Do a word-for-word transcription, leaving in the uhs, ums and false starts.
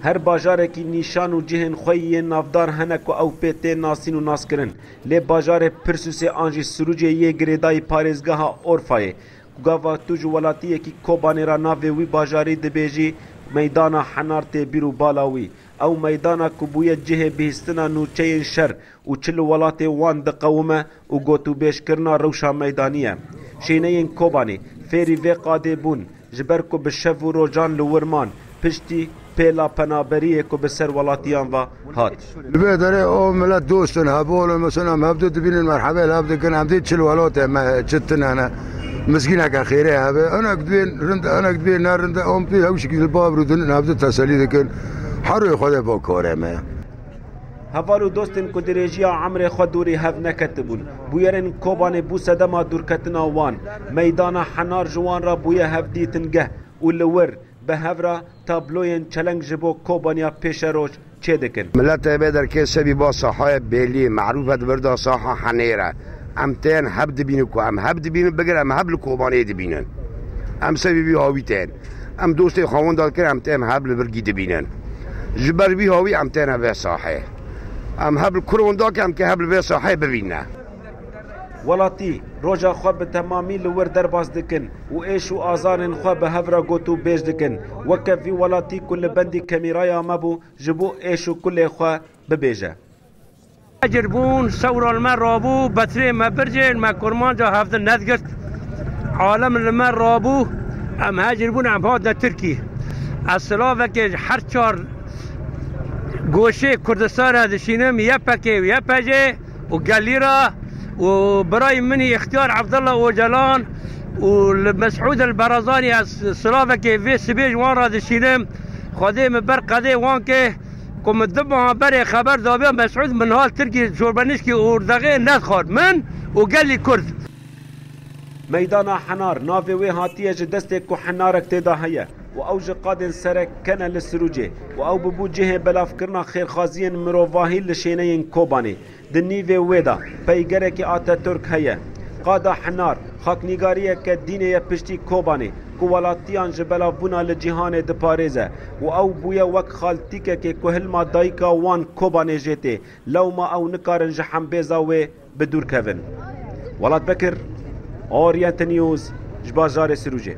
Her bajarekî nîşan û cihên xwe yên navdar hene ku ew pê tê nasîn û naskirin. Lê bajarê Pirsûsê an jî Sirûcê yê girêdayî parêzgeha Orfayê, ku gava tu ji welatiyekî Kobanê re navê wî bajarî dibêjî, meydana Henar tê bîr û bala wî. Ew meydana ku bûye cihê bihîstina nûçeyên şer û çi li welatê wan diqewime û gotûbêjkirina rewşa meydanî ye. Şêneyên Kobanê fêrî vê qadê bûn, ji ber ku bi şev û rojan li wir man, piştî pêla penaberiyê ku bi ser welatiyan ve hat. Li vê derê o millet dost in, heval in, mesela em hevdu dibînin, merhebê li hev dikin, em dê çi li welatê me, çi tune ne. Mizgîneke xêrê hebe, hinek dibên rind, hinek dibên ne rind, em pê hewşikî li bav rûdin, hevdu teselî dikin. Her rûyê Xwedê bo karê me. Heval û dostên ku dirêjiya emrê xwe dûrî hev neketibûn. Bûyerên Kobanê bû sedema dûrketina wan. Meydana Henar ji wan re bûye hevdîtingeh û li wir bi hev re tabloyên çeleng ji bo Kobaniya pêşeroj çêdikin. Miletê vê derkê sebî ba sahayê bêlî, merûf e di vir de saha Henêr e. Em tên hev dibînin ku em hev dibînin, bigir em hev li Kobanê dibînin. Em sebî vî hawî tên. Em dostê xwe winda dikin, em tên hev li vir gî dibînin. Ji ber vî hawî em têne vê sahê. Em hev li kur winda ke em kê hev li vê sahê bibîne. Welatî roja xwe bi temamî li wir derbas dikin û êş û azarên xwe bi hev re gotûbêj dikin. Weke vî welatî ku li bendî kamîraya me bû, ji bo êş û kulê xwe bibêje. Hecir bûn, sewra li me rabû, betirê me bircên, me kurmanca hevdin nedigirt. Alem li me rabû, em hecir bûn, em hatine Tirkî. Ez silavekê ji her çar goşê Kurdistanê dişînim, Y P G û Y P G û gelî re û birayê min î Îxtiyar Evdillah Ocalan û li Mesûd El Berazanî ez silavekê vê sibê ji wan re dişînim. Xwedê min ber qedê wan ke ku min du meha berê xeber dabiya Mesûd min hal Tirkî çorbenişkî û dexê nedixwar min û gelî Kurd. Meydana Henar, navê wê hatiye ji destê ku henarek tê de heye û ew ji qadên serek kene li Sirûcê û ew bibû cihê belavkirina xêrxaziyên mirovahî li şêneyên Kobanê. Di nîvê wê de peygerekî Atatürk heye. Qada Henar, xaknîgariyeke dînê ye piştî Kobanê, ku welatiyan ji belavbûna li cîhanê diparêze û ew bûye wek xaltîkekê ku hilma dayika wan Kobanê jê tê, lewma ew nikarin ji hembêza wê bi dûr kevin. Welat Bekir, Oriente News, ji bajarê Sirûcê.